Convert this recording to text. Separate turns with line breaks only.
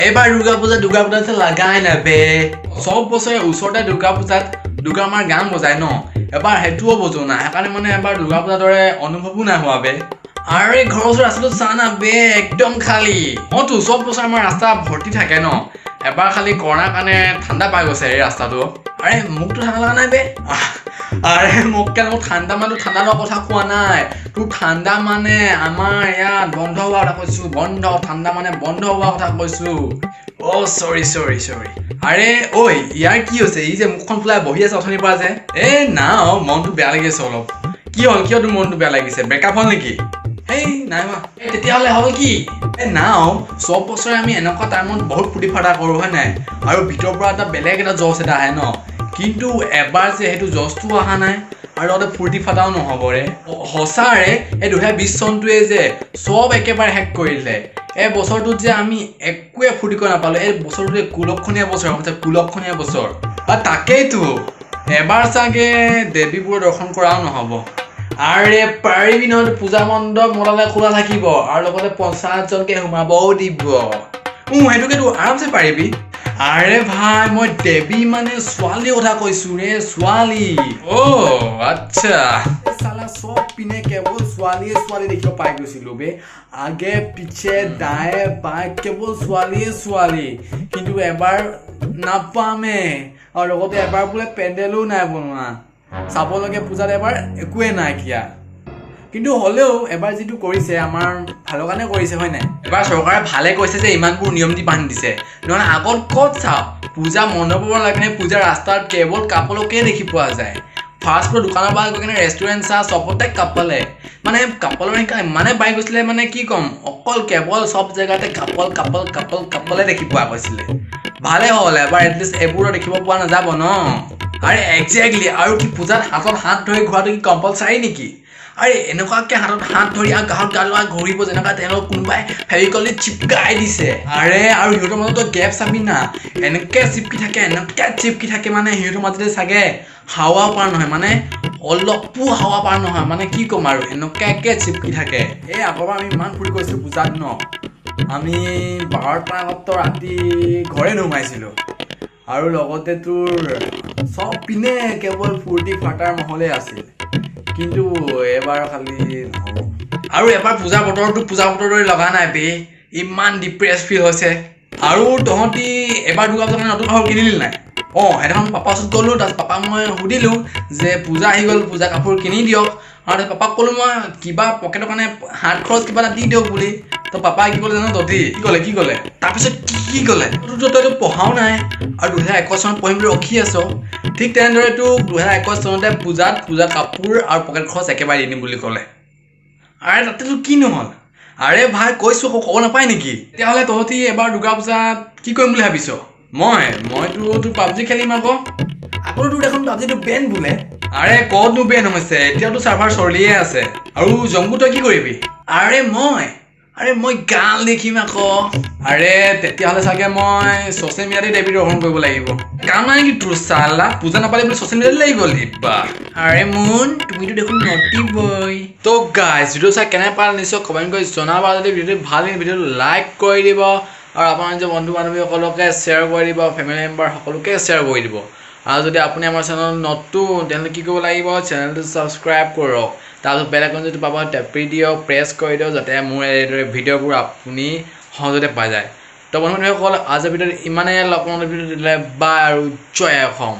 এইবাৰ দুৰ্গা পূজা, দুৰ্গা পূজা লগাই নাই বে। চব বছৰে ওচৰতে দুৰ্গা পূজাত দুৰ্গা মাৰ গান বজায় ন, এবাৰ সেইটোও বজোৱা নাই। সেইকাৰণে মানে এবাৰ দুৰ্গা পূজাৰ দৰে অনুভৱো নাই হোৱা বে। আৰে, ঘৰৰ ওচৰত ৰাস্তাটো চা না বে, একদম খালী। অঁতো, চব বছৰ আমাৰ ৰাস্তা ভৰ্তি থাকে ন, এবাৰ খালি কৰোণাৰ কাৰণে ঠাণ্ডা পাই গৈছে এই ৰাস্তাটো। আৰে, মোকতো ঠাণ্ডা লগা নাই বে। আৰে, মোক কেলে, মোক ঠাণ্ডা মানে ঠাণ্ডা লগা কথা কোৱা নাই। তোৰ ঠাণ্ডা মানে আমাৰ ইয়াত বন্ধ হোৱা কথা কৈছো, বন্ধ। ঠাণ্ডা মানে বন্ধ হোৱা কথা কৈছো। অ' চৰি চৰি চৰি। আৰে ঐ, ইয়াৰ কি হৈছে? ই যে মুখখন ফুলাই বহি আছে অথনিৰ পৰা যে। এ না অ, মনটো বেয়া লাগি আছে অলপ। কি হ'ল? কিয় তোৰ মনটো বেয়া লাগিছে? ব্ৰেকআপ হ'ল নেকি? হেই, নাই হোৱা। এই, তেতিয়াহ'লে হ'ল কি? এ না অ, চব বছৰে আমি এনেকুৱা টাইমত বহুত ফূৰ্তি ফাৰ্তা কৰোঁ, হয় নাই? আৰু ভিতৰৰ পৰা এটা বেলেগ এটা জচ এটা আহে ন। কিন্তু এবাৰ যে সেইটো জচটোও অহা নাই আৰু লগতে ফূৰ্তি ফাৰ্তাও নহ'ব ৰে। সঁচাৰে, এই 2020 চনটোৱে যে চব একেবাৰে শেষ কৰিলে। এই বছৰটোত যে আমি একোৱে ফূৰ্তি কৰিব নাপালোঁ। এই বছৰটোৱে কুলক্ষণীয়া বছৰ হৈছে, কুলক্ষণীয়া বছৰ। আৰু তাকেইতো, এবাৰ চাগে দেৱীবোৰৰ দৰ্শন কৰাও নহ'ব। আৰে পাৰিবি নহয়, পূজা মণ্ডপ মদালে খোলা থাকিব আৰু লগতে 50 জনকে সোমাবও দিব। সেইটোকেতো আৰামছে পাৰিবি। আৰে ভাই, মই দেৱী মানে ছোৱালীৰ কথা কৈছো ৰে, ছোৱালী। অ' আচ্ছা। চালা, চব পিনে কেৱল ছোৱালীয়ে ছোৱালী দেখিব পাই গৈছিলো বে। আগে পিছে, দায়ে বায়ে কেৱল ছোৱালীয়ে ছোৱালী। কিন্তু এবাৰ নাপামে। আৰু লগতে এবাৰ বোলে পেণ্ডেলো নাই বনোৱা, চাবলগীয়া পূজাত এবাৰ একোৱে নাইকিয়া। কিন্তু হ'লেও এবাৰ যিটো কৰিছে, আমাৰ ভালৰ কাৰণে কৰিছে, হয় নাই? এবাৰ চৰকাৰে ভালে কৰিছে যে ইমানবোৰ নিয়ম দি বান্ধি দিছে। নহ'লে আগত ক'ত চাওঁ, পূজা মণ্ডপৰ লাগে, পূজা ৰাস্তাত কেৱল কাপলকে দেখি পোৱা যায়। ফাষ্ট ফুড দোকানৰ পৰা গৈ কিনে ৰেষ্টুৰেণ্ট চাহ, চবতে কাপলে। মানে কাপলৰ সংখ্যা ইমানে বাঢ়ি গৈছিলে, মানে কি ক'ম, অকল কেৱল চব জেগাতে কাপল কাপল কাপল কাপলে দেখি পোৱা গৈছিলে। ভালে হ'ল, এবাৰ এটলিষ্ট এইবোৰো দেখিব পোৱা নাযাব ন। আৰে একজেক্টলি। আৰু কি, পূজাত হাতত হাত ধৰি ঘূৰাটো কি কম্পালচাৰী নেকি? আৰে, এনেকুৱাকে হাতত হাত ধৰি আৰু গাঁৱত গা লগাই ঘূৰিব, যেনেকুৱা তেওঁলোক কোনোবাই ফেভিকল দি চিপকাই দিছে। আৰে, আৰু সিহঁতৰ মাজতো গেপ চাবি না, এনেকে চিপকি থাকে, এনেকে চিপকি থাকে, মানে সিহঁতৰ মাজতে চাগে হাৱা পাৰ নহয়, মানে অলপো হাৱা পাৰ নহয়, মানে কি ক'ম আৰু, এনেকুৱাকে চিপকি থাকে। এই আগৰবাৰ আমি ইমান ফূৰ্তি কৰিছিলোঁ পূজাত ন, আমি 12টাৰ আগত ৰাতি ঘৰে নোসোমাইছিলোঁ। আৰু লগতে তোৰ চব পিনে কেৱল ফূৰ্তি ফাৰ্তাৰ মহলেই আছিল। কিন্তু এবাৰ খালি নহ'ব। আৰু এবাৰ পূজা বতৰটো পূজা বতৰ দৰে লগা নাই বে, ইমান ডিপ্ৰেছ ফিল হৈছে। আৰু তহঁতি এবাৰ দুৰ্গা পূজাৰ কাৰণে নতুন কাপোৰ কিনিলি নাই? অঁ, সেইদিনাখন পাপা ওচৰত গ'লোঁ। তাৰপিছত পাপাক মই সুধিলোঁ যে পূজা আহি গ'ল, পূজা কাপোৰ কিনি দিয়ক। আৰু তাৰপিছত পাপাক ক'লোঁ মই কিবা পকেটৰ কাৰণে হাত খৰচ কিবা এটা দি দিয়ক বুলি। তো পাপাই কি ক'লে জানো? তহঁতি কি ক'লে? কি ক'লে? তাৰপিছত কি কি ক'লে? তোৰতো তইতো পঢ়াও নাই আৰু 2021 চনত পঢ়িম বুলি ৰখি আছ। ঠিক তেনেদৰে তোক 2021 চনতে পূজাত পূজা কাপোৰ আৰু পকেট খৰচ একেবাৰে দি দিম বুলি ক'লে। আৰে, তাতেতো কি নহ'ল? আৰে ভাই, কৈছোঁ আকৌ, ক'ব নাপায় নেকি? তেতিয়াহ'লে তহঁতি এবাৰ দুৰ্গা পূজাত কি কৰিম বুলি ভাবিছ? মইতো তোৰ পাবজি খেলিম আকৌ। আকৌ তোৰ দেখোন পাবজিটো বেন বোলে। আৰে, ক'তনো বেন হৈছে? এতিয়াতো চাৰ্ভাৰ চলিয়ে আছে। আৰু জংগু, তই কি কৰিবি? আৰে মই গান লিখিম আকৌ। আৰে, তেতিয়াহ'লে চাগে মই ছ'চিয়েল মিডিয়াতে দেৱী দৰ্শন কৰিব লাগিব। কাম নাই নেকি তোৰ চালা? পূজা নাপালে বুলি ছ'চিয়েল মিডিয়াতে লাগি গ'ল বা। আৰে মুন, তুমিতো দেখোন নটি বয়। তো গাইজ, ভিডিঅ' চাই কেনে পালে নিশ্চয় কমেণ্ট কৰি জনাবা। যদি ভিডিঅ'টো ভাল লাগে, ভিডিঅ'টো লাইক কৰি দিব আৰু আপোনাৰ নিজৰ বন্ধু বান্ধৱীসকলকে শ্বেয়াৰ কৰি দিব, ফেমিলি মেম্বাৰ সকলোকে শ্বেয়াৰ কৰি দিব। আৰু যদি আপুনি আমাৰ চেনেলত নতুন, তেনেহ'লে কি কৰিব লাগিব? চেনেলটো ছাবস্ক্ৰাইব কৰক। তাৰপিছত বেল আইকন যিটো পাব, টেপি দিয়ক, প্ৰেছ কৰি দিয়ক, যাতে মোৰ এইদৰে ভিডিঅ'বোৰ আপুনি সহজতে পাই যায়। তো বন্ধু বান্ধৱীসকল, আজিৰ ভিডিঅ'ত ইমানেই। লগ পাম ভিডিঅ' দিলে। বাই আৰু জয় অসম।